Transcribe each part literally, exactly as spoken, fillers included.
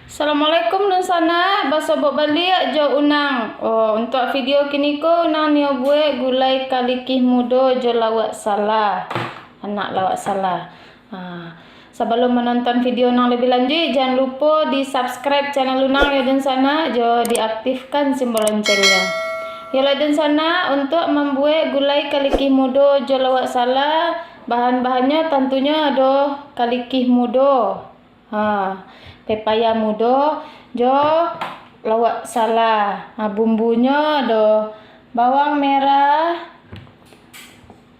Assalamualaikum dunsanak, basobok baliak jo Unang. Oh, untuak video kiniko Unang nio buek gulai kalikih mudo jo lauak salah. Anak lauak salah. Ha, sabalum manonton video Unang labiah lanjuik, jan lupo di-subscribe channel Unang yo dunsanak, jo diaktifkan simbol loncengnya. Yolah dunsanak, untuak mambuek gulai kalikih mudo jo lauak salah, bahan-bahannyo tantunyo ado kalikih mudo. Ha, pepaya mudo jo lauak salah. Ha, bumbunyo ado bawang merah,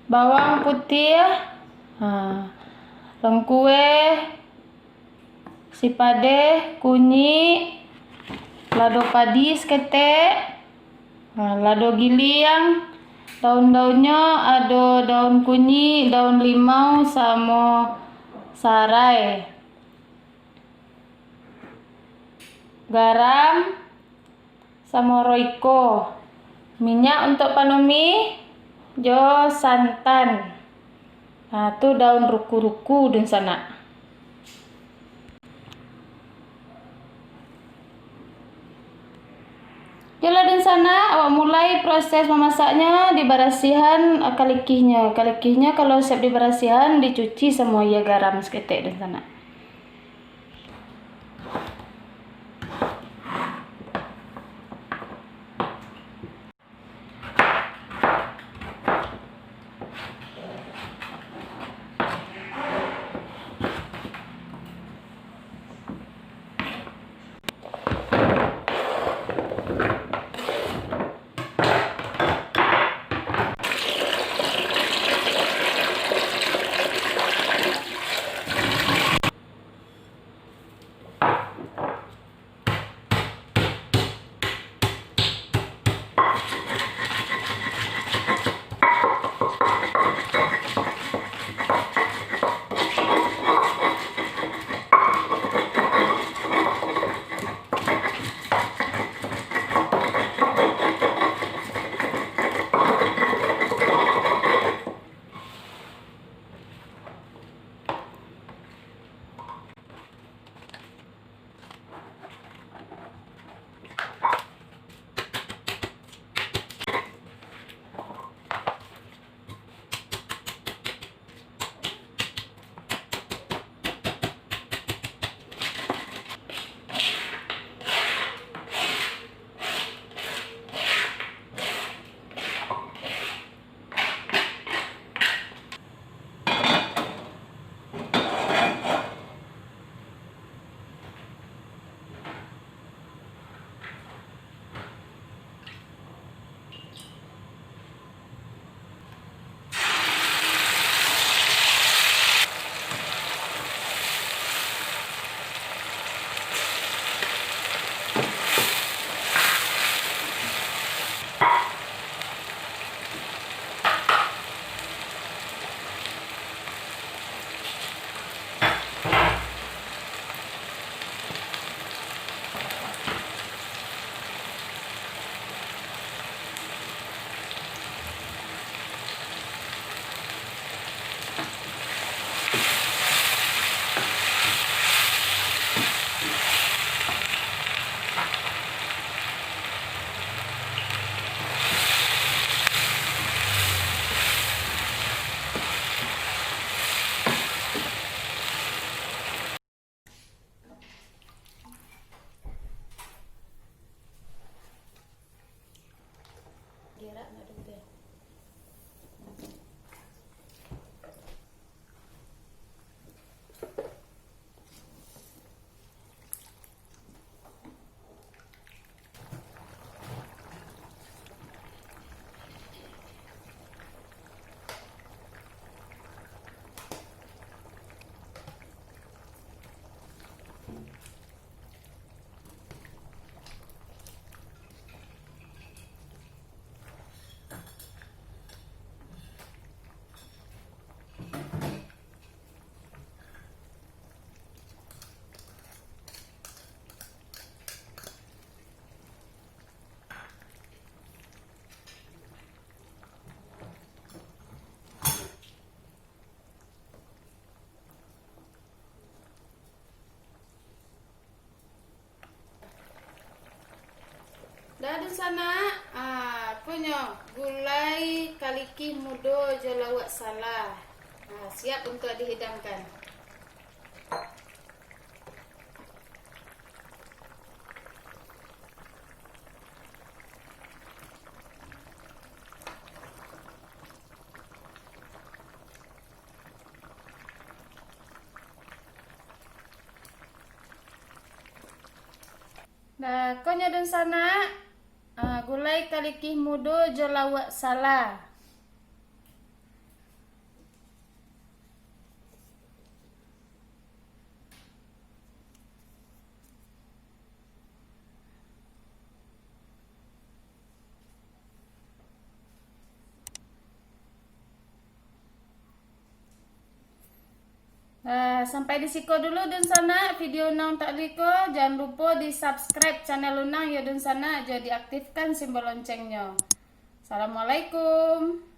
bawang putih, ha, lengkueh, sipadeh, kunyik, lado padi saketek, ha, lado giliang, daun-daunnyo ado daun kunyik, daun limau, samo sarai. Garam, samo Royco. Minyak untuak panumih, jo santan. Nah, tu daun ruku-ruku dunsanak. Yolah dunsanak, awak mulai proses mamasaknyo, dibarasiahan, ah, kalikihnyo. Kalikihnyo kalau siap dibarasiahan, dicuci samo aia garam saketek dunsanak. Dah dunsanak, ah, ko nyo gulai kalikih mudo jo lauak salah. Ah, siap untuak dihidangkan. Nah, ko nyo dunsanak, ah, gulai kalikih mudo jo lauak salah. Nah, sampai di siko dulu dunsanak video Unang Takli ko. Jan lupo di subscribe channel Unang yo dunsanak, jo diaktifkan simbol lonceng nyo. Assalamualaikum.